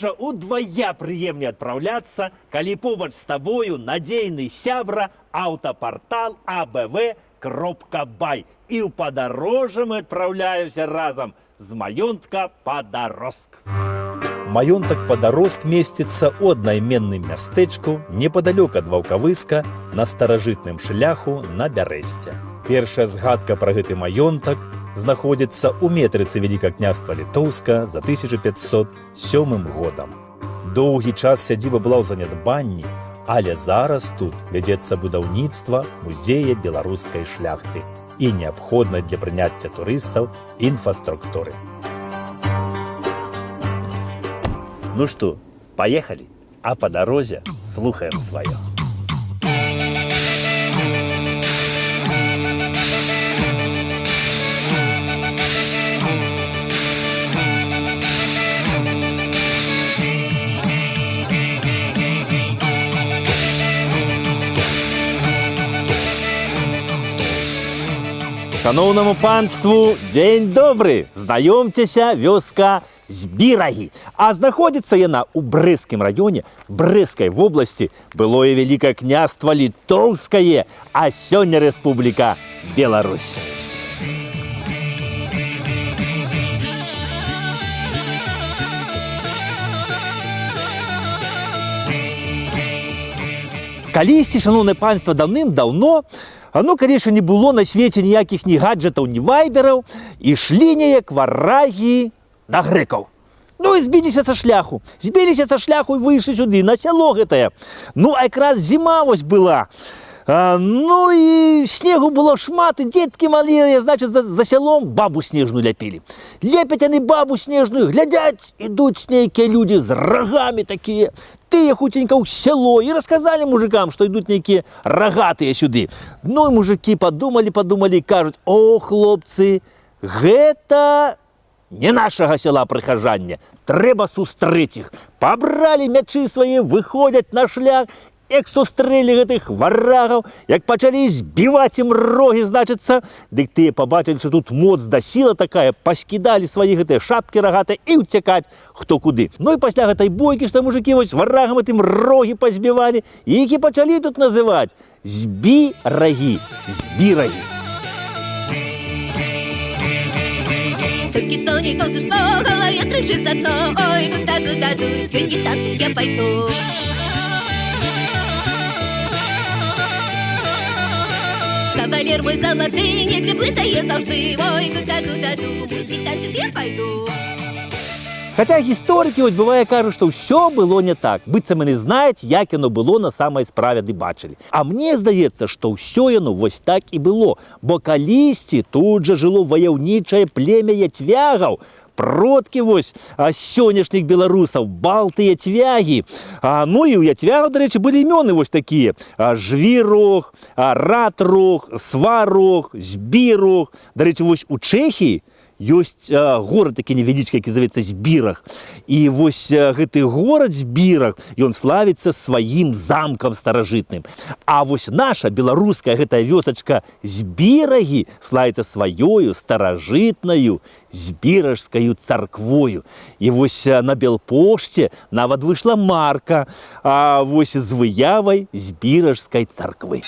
Падарожжа удвая прыемней адпраўляцца, калі побач з табою надзейны сябра аўтапартал abv.by. І ў падарожжа мы адпраўляемся разам з маёнтка Падароск. Маёнтак Падароск месціцца ў аднайменным мястэчку непадалёк ад Ваўкавыска на старажытным шляху на Бярэсце. Першая згадка пра гэты маёнтак знаходзіцца ў метрыцы Вялікага княства Літоўска за 1507 годам. Доўгі час сядзіба была ў занядбанні, але зараз тут вядзецца будаўніцтва музея беларускай шляхты і неабходнай для прыняцця турыстаў інфраструктуры. Ну что, поехали, а по дорозе слухаем сваё. Шаноўнаму панству, дзень добры! Знаёмцеся, вёска Збірагі. А знаходзіцца яна ў Брэсцкім раёне Брэсцкай вобласці, былое Вялікае княства Літоўскае, а сёння Рэспубліка Беларусь. Калісьці, шаноўнае панства, даўным-даўно, ну, конечно, не было на свеце ніякіх ні гаджетаў, ні вайбераў, ішлі неяк варагі да грэкаў. Ну і збіліся са шляху. Збіліся са шляху і выйшлі сюды, на сяло гэтае. Ну, а якраз зіма вось была. Ну і снегу было шмат, і дзеткі малыя, значит, за сялом бабу снежную ляпілі. Лепяць яны бабу снежную, глядзяць, ідуць нейкія людзі з рагамі такія. Тыя хуценька ў сяло і расказалі мужикам, што ідуць нейкія рагатыя сюды. Ну і мужики падумалі, падумалі і кажуць: «О, хлопцы, гэта не нашага сяла прыхажанне, трэба сустрэць іх». Пабралі мячы свае, выходзяць на шлях, як сустрэлі гэтых варагаў, як пачалі збіваць ім рогі, значыцца, дык тыя пабачылі, што тут моц да сіла такая, паскідалі свае гэтыя шапкі рагатыя і ўцякаць хто куды. Ну і пасля гэтай бойкі, што мужыкі вось варагам гэтым рогі пазбівалі, іх і пачалі тут называць Збірагі, Збірагі. Только сонейком сошло, в голове кружится одно. Ой, куда, куда же, сегодня танцев я пойду. Кавалер мой золотый, не теплый дає завжди. Ой, куда, куда же, мусить танцев я пойду. Хаця гісторыкі вось бывае кажуць, што ўсё было не так, быццам яны знаюць, як яно было на самай справе ды бачылі. А мне здаецца, што ўсё яно вось так і было, бо калісьці тут жа жыло ваяўнічае племя яцвягаў, продкі вось сённяшніх беларусаў, балты яцвягі. Ну і ў яцвягаў, дарэчы, былі імёны вось такія: Жвірог, Ратрог, Сварог, Збірог. Дарэчы, вось у Чэхіі ёсць горад такі невялічкі, які завецца Збірах. І вось гэты горад Збірах, ён славіцца сваім замкам старажытным. А вось наша беларуская гэтая вёсачка Збірагі славіцца сваёю старажытнаю збіражскаю царквою. І вось на Белпошце нават выйшла марка, вось з выявай збіражскай царквы.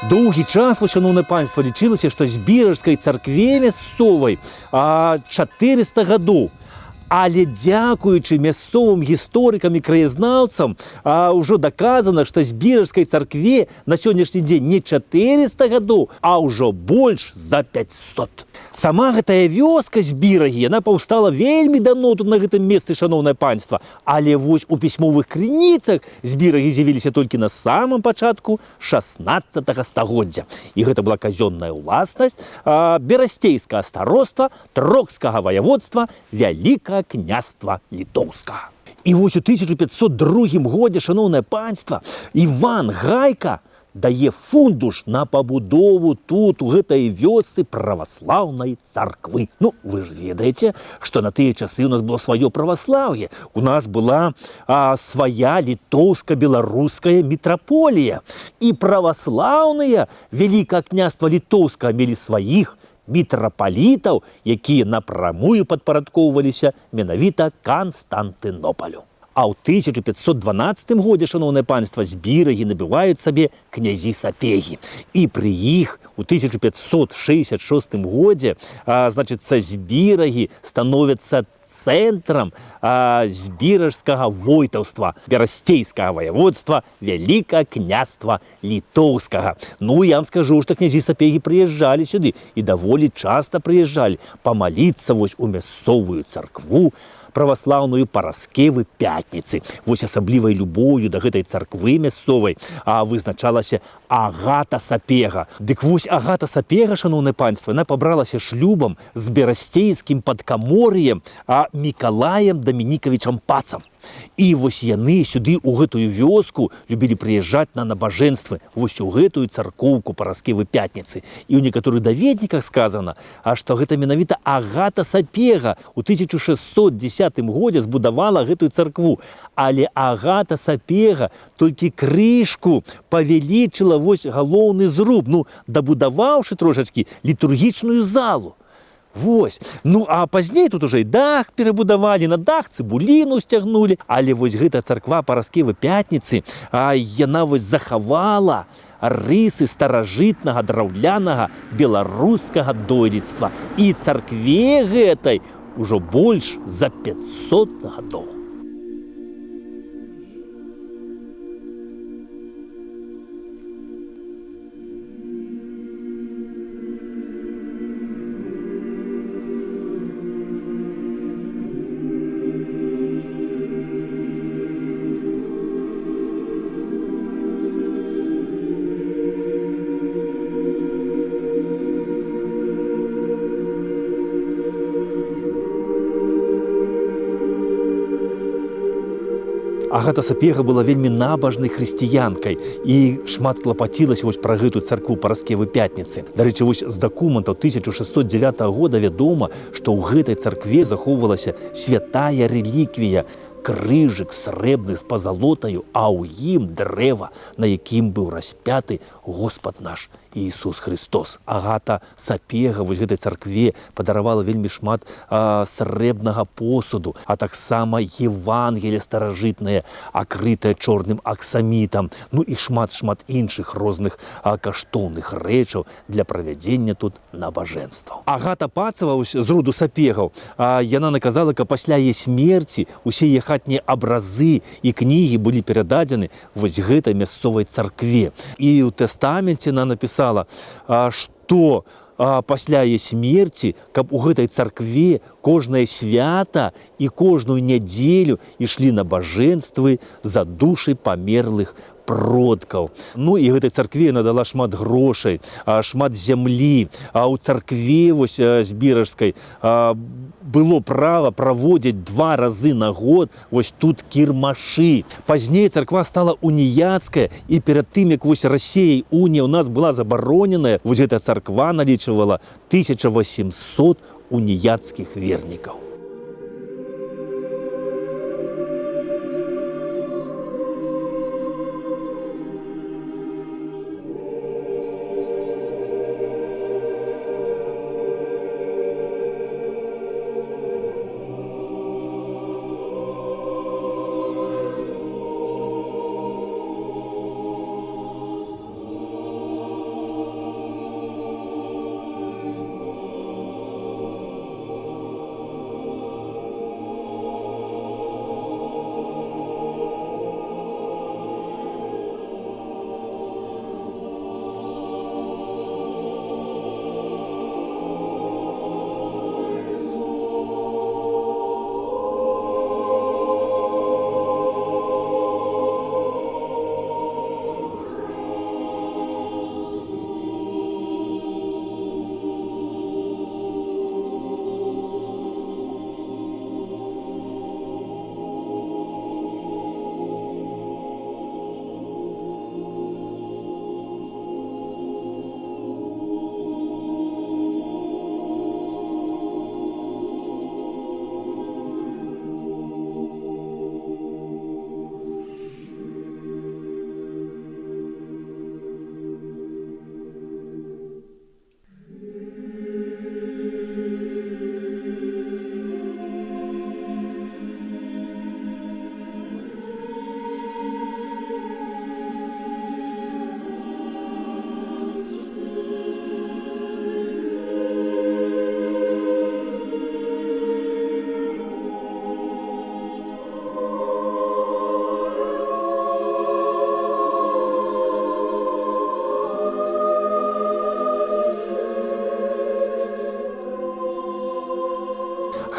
Доўгі час, вось, шаноўнае панства, лічылася, што збіражскай царкве мясцовай 400 гадоў. Але дзякуючы мясцовым гісторыкам і краязнаўцам, ўжо даказана, што збіражскай царкве на сённяшні дзень не 400 гадоў, а ўжо больш за 500. Сама гэтая вёска Збірагі, яна паўстала вельмі даўно тут на гэтым месцы, шаноўнае панства. Але вось у пісьмовых крыніцах Збірагі з'явіліся толькі на самым пачатку 16 стагоддзя. І гэта была казённая ўласнасць, берасцейскага староства Трокскага ваяводства Вялікага княства Літоўскага. І вось у 1502 годзе, шаноўнае панства, Іван Гайка Дае фундуш на пабудову тут, у гэтай вёсцы, праваслаўнай царквы. Ну, вы ж ведаеце, што на тыя часы у нас было сваё праваслаўе. У нас была свая літоўска-беларуская мітраполія. І праваслаўныя Вялікага княства Літоўскага мелі сваіх мітрапалітаў, якія напрамую падпарадкоўваліся менавіта Канстантынополю. А ў 1512 годзе, шаноўнае панства, Збірагі набываюць сабе князі Сапегі. І пры іх у 1566 годзе, значыцца, Збірагі становяцца цэнтрам збіражскага войтаўства, берасцейскага ваяводства Вялікага княства Літоўскага. Ну, я вам скажу, што князі Сапегі прыязджалі сюды і даволі часта прыязджалі памаліцца вось у мясцовую царкву праваслаўную Параскевы Пятніцы. Вось асаблівай любоўю да гэтай царквы мясцовай вызначалася Агата Сапега. Дык вось Агата Сапега, шаноўнае панства, яна пабралася шлюбам з берасцейскім падкамор'ем Мікалаем Дамінікавічам Пацам. І вось яны сюды ў гэтую вёску любілі прыязджаць на набажэнствы, вось у гэтую царкоўку Параскевы Пятніцы. І ў некаторых даведніках сказана, што гэта менавіта Агата Сапега ў 1610 годзе збудавала гэтую царкву. Але Агата Сапега толькі крышку павялічыла вось галоўны зруб, ну, дабудаваўшы трошачкі літургічную залу. Вось. Ну, а пазней тут уже і дах перабудавалі, на дах цыбуліну сцягнулі. Але вось гэта царква Параскевы Пятніцы, яна вось захавала рысы старажытнага драўлянага беларускага дойлідства. І царкве гэтай ужо больш за 500 гадоў. Агата Сапега была вельмі набажнай хрысціянкай і шмат клапацілася вось пра гэтую царкву Параскевы Пятніцы. Дарэчы, вось з дакументаў 1609 года вядома, што ў гэтай царкве захоўвалася святая рэліквія, крыжык срэбны з пазалотаю, а ў ім дрэва, на якім быў распяты Господ наш Ісус Христос. Агата Сапега вось гэтай царкве падаравала вельмі шмат срэбнага посуду, а таксама Евангелие старажытнае, акрытае чорным аксамітам, ну і шмат-шмат іншых розных каштоўных рэчаў для правядзення тут набажэнстваў. Агата Пацава вось з роду Сапегаў, яна наказала, каб пасля яе смерці усе яе хатнія абразы і кнігі былі перададзены вось гэтай мясцовай царкве. І ў тэстаменце яна напісала, што пасля яе смерці, каб у гэтай царкве кожнае свята і кожную нядзелю ішлі набажэнствы за душы памерлых продкаў. Ну і гэтай царкве яна дала шмат грошай, шмат зямлі. А ў царкве вось, збіражскай было права праводзіць 2 разы на год вось тут кірмашы. Пазней царква стала уніяцкая, і перад тым, як вось Расеяй унія ў нас была забароненая, вось гэта царква налічвала 1800 уніяцкіх вернікаў.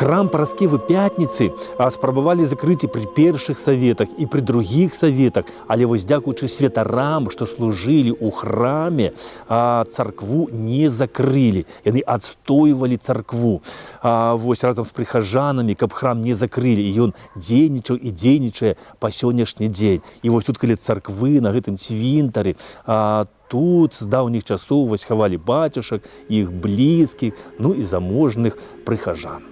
Храм Параскевы Пятніцы спрабавалі закрыць і пры першых саветах, і пры другіх саветах, але вось дзякуючы святарам, што служылі ў храме, царкву не закрылі. Яны адстойвалі царкву. Вось разам з прыхажанамі, каб храм не закрылі, і ён дзейнічаў і дзейнічае па сённяшні дзень. І вось тут каля царквы на гэтым цвінтары, тут з даўніх часоў вось хавалі бацюшак, іх блізкіх, ну і заможных прыхажан.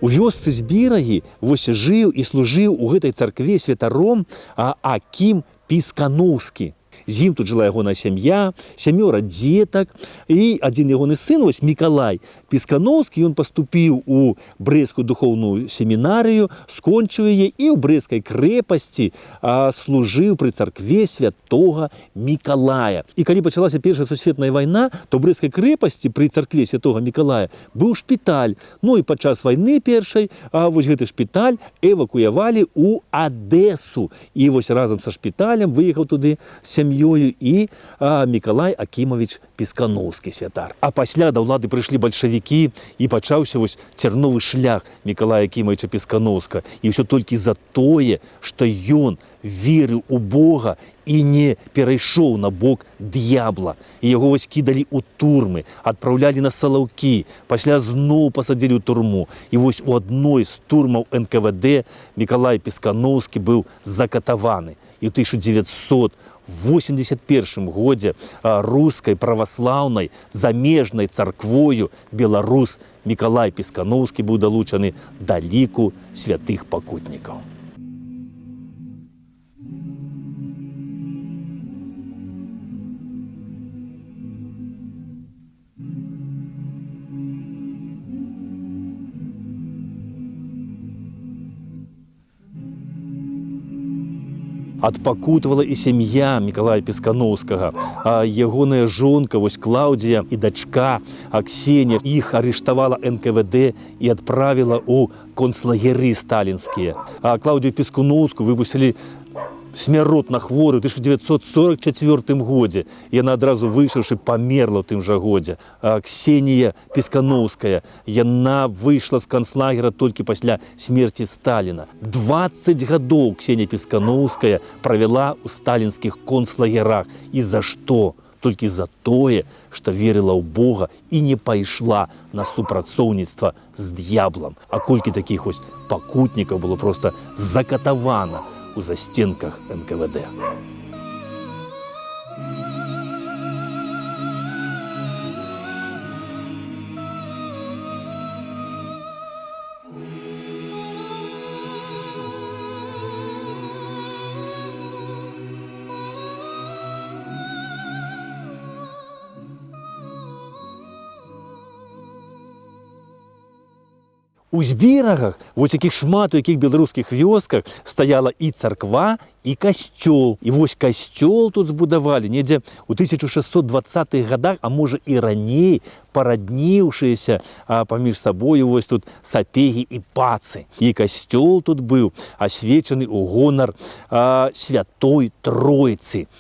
У вёсцы Збірагі вось жыў і служыў у гэтай царкве святаром Акім Пісканоўскі. З ім тут жыла ягоная сям'я, сямёра дзетак і адзін ягоны сын, вось Мікалай Пісканоўскі, ён паступіў у Брэсцкую духоўную семінарыю, скончыў яе і ў Брэсцкай крэпасці служыў пры царкве святога Мікалая. І калі пачалася Першая сусветная вайна, то ў Брэсцкай крэпасці пры царкве святога Мікалая быў шпіталь. Ну і падчас вайны першай, вось гэты шпіталь эвакуявалі ў Адэсу. І вось разам са шпіталем выехаў туды з сям'ёю і Мікалай Акімавіч Пісканоўскі святар. А пасля да ўлады прыйшлі бальшавікі і пачаўся вось цярновы шлях Мікалая Акімавіча Пісканоўскага. І ўсё толькі за тое, што ён верыў у Бога і не перайшоў на бок д'ябла. І яго вось кідалі ў турмы, адпраўлялі на Салаўкі, пасля зноў пасадзілі ў турму. І вось у адной з турмаў НКВД Мікалай Пісканоўскі быў закатаваны. І ў 1981 годзе рускай праваслаўнай замежнай царквою беларус Мікалай Пісканоўскі быў далучаны да ліку святых пакутнікаў. Адпакутавала і сям'я Мікалая Пісканоўскага. Ягоная жонка, вось Клаўдзія, і дачка Аксенія, іх арыштавала НКВД і адправіла ў концлагеры сталінскія. А Клаўдію Піскуноўскую выпусцілі смяротна хворую ў 1944 годзе. Яна адразу выйшаўшы памерла ў тым жа годзе. А Ксенія Пісканоўская, яна выйшла з канцлагера толькі пасля смерці Сталіна. 20 гадоў Ксенія Пісканоўская правяла ў сталінскіх концлагерах. І за што? Толькі за тое, што верыла ў Бога і не пайшла на супрацоўніцтва з д'яблам. А колькі такіх вось пакутнікаў было проста закатавана у застенках НКВД. У Збірагах, вось якіх шмат у якіх беларускіх вёсках, стаяла і царква, і касцёл. І вось касцёл тут збудавалі недзе ў 1620-х годах, а можа і раней, парадніўшыяся паміж сабою вось тут сапегі і пацы. І касцёл тут быў асвечаны ў гонар святой Тройцы.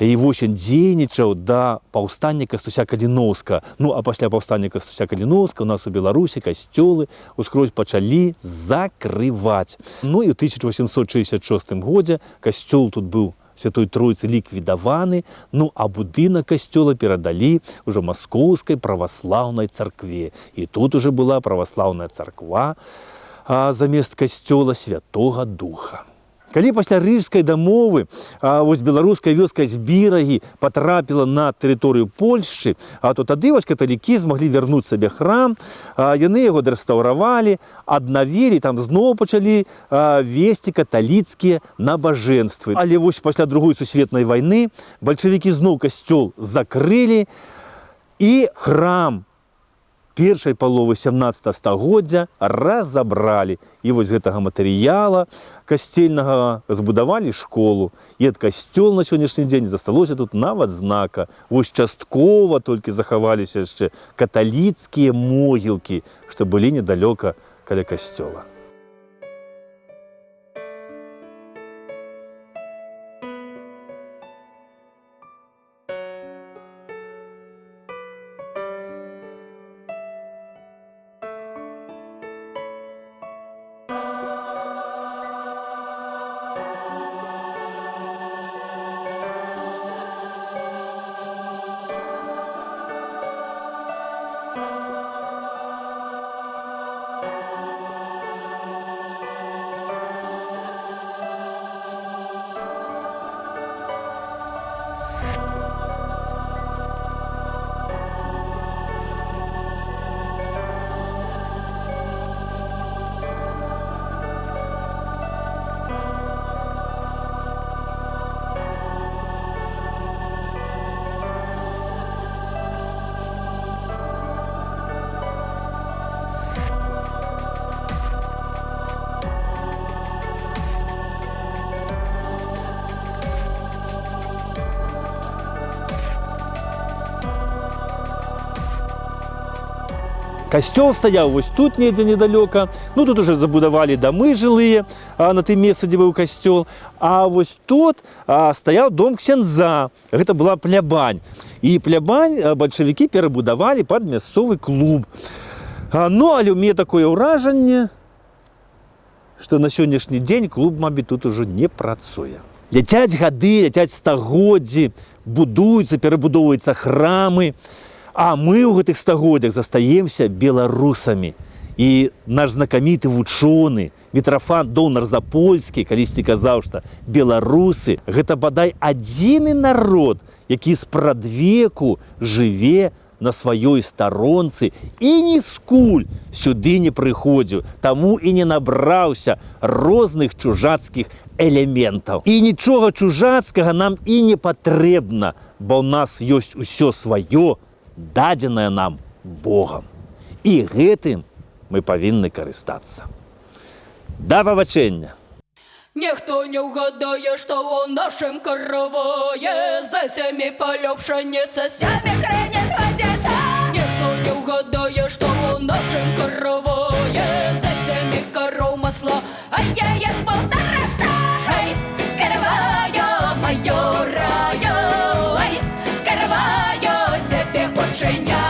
І вось ён дзейнічаў да паўстання Кастуся Каліноўскага. Ну, а пасля паўстання Кастуся Каліноўскага у нас у Беларусі касцёлы ускрозь пачалі закрываць. Ну і ў 1866 годзе касцёл тут быў Святой Тройцы ліквідаваны, ну а будынак касцёла перадалі ўжо маскоўскай праваслаўнай царкве. І тут уже была праваслаўная царква замест касцёла Святога Духа. Калі пасля Рыжскай дамовы, вось беларуская вёска Збірагі патрапіла на тэрыторыю Польшчы, то тады вось каталікі змаглі вярнуць сабе храм, яны яго адрэстаўравалі, аднавілі, там зноў пачалі весці каталіцкія набажэнствы. Але вось пасля Другой сусветнай вайны бальшавікі зноў касцёл закрылі, і храм першай паловы 17 стагоддзя разабралі. І вось гэтага матэрыяла касцельнага збудавалі школу. І ад касцёл на сённяшні дзень засталося тут нават знака. Вось часткова толькі захаваліся яшчэ каталіцкія могілкі, што былі недалёка каля касцёла. Касцёл стаяў вось тут недзе недалёка. Ну, тут уже забудавалі дамы жылыя на тым месцы, дзе быў касцёл. А вось тут стаяў дом ксяндза. Гэта была плябань. І плябань бальшавікі перабудавалі пад мясцовы клуб. Ну, але ў мяне такое ўражанне, што на сённяшні дзень клуб, мабыць, тут ужо не працуе. Ляцяць гады, ляцяць стагоддзі, будуюцца, перабудоўваюцца храмы. А мы ў гэтых стагоддзях застаемся беларусамі. І наш знакаміты вучоны Мітрафан Доўнар-Запольскі калісьці казаў, што беларусы гэта бадай адзіны народ, які спрадвеку жыве на сваёй старонцы і ніскуль сюды не прыходзіў, таму і не набраўся розных чужацкіх элементаў. І нічога чужацкага нам і не патрэбна, бо ў нас ёсць усё сваё, дадзенае нам Богам. І гэтым мы павінны карыстацца. Да пабачэння! Ніхто не угадає, що у нашем каравае за семи полев пшеница, семи крынец водица. Ніхто не угадає, що у нашем каравае за семи коров масла, а я есть полтораста. Эй, караваю, мое раю, эй, караваю, тебе очень.